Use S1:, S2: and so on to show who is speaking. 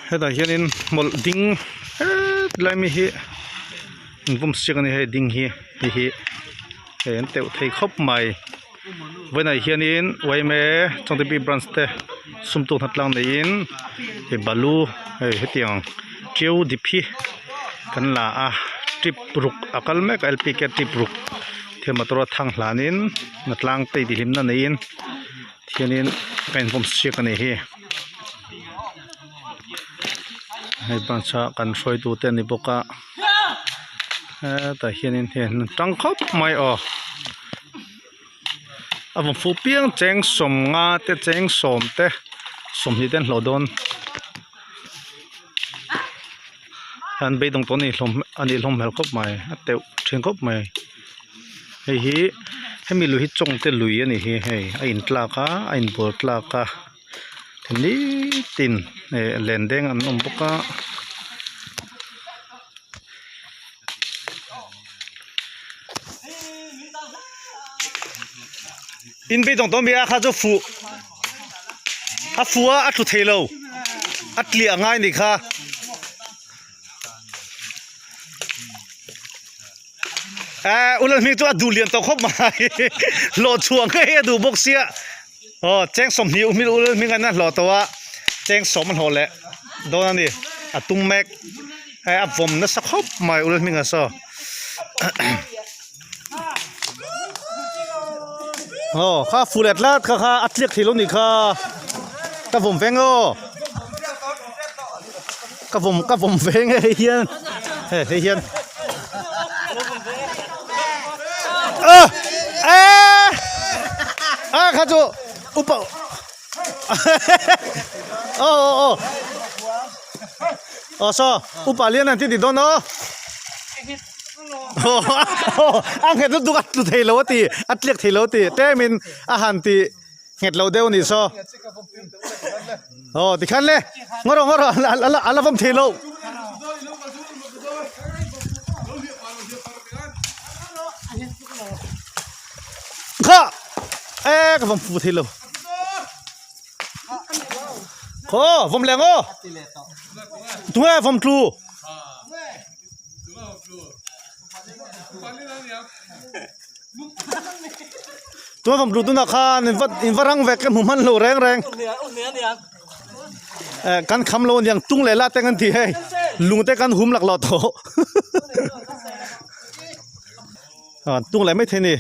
S1: Hetah hianin hmawlh ding hetlai mi hi an vawm siak a ni hei ding hi hei hi hei an teuh thei khawp mai vawiinah hianin yma chawngte branch te sum tuk hnatlang neiin hei balu hei hetiang tiau dip hi kan la a trip ruk a kal mek a lpk trip ruk thil motor a thang hlanin hnatlang te intihhlimna neiin Thianin ka invawm siak a nih hi hei branch a kan hruaitu te a ni bawk a hetah hianin hei an tang khawp mai aw a vawm fuh piang cheng sawmnga te cheng sawm te sawmhnih te an hlawh dawn an beidawng tawh a nih hlawm hmel khawp mai a teuh thin khawp mai. Hei hi hemi lui hi chawngte lui a ni hi hei a in tlak a a in bual tlak a nitin eh len deng an awm bawk a. In beidawng tawh a mi a kha chu fuh a fuh a a tlu thei lo a tliah a ngai a nih kha. Eh ulal hming chu a duh lian tawh khawp mai hlawh chhuah ngei a duh bawk sia aw cheng sawmhnih u hming ulal hming an a hlawh tawh a cheng sawm a hlawh leh dawn a ni a tum mek hei a vawm nasa khawp mai ulal hming a saw aw kha fu let lat kha kha a tliak thei lo ni kha ka vawm veng aw ka vawm ka vawm veng e hei hian he hei hian a e a kha chu upa aw aw aw aw saw upa lian an ti ti dawn aw a nghet lutuk a tlu thei lo a ti a tliak thei lo a ti tlemin a han ti nghet lo deuh a nih saw aw tikhan le ngaw rawh ngaw rawh a la vawm thei lo kha e ka vawm fu thei lo khaw vawm leh ang aw tunge vawm tlu. Tuna vawm tlu tunah khan in va in va rang vek ka hmu hman lo reng reng eh kan kham lo aniang tung leh la te kan ti hei lung te kan hum laklawh tawh ah tung leh maithei a ni.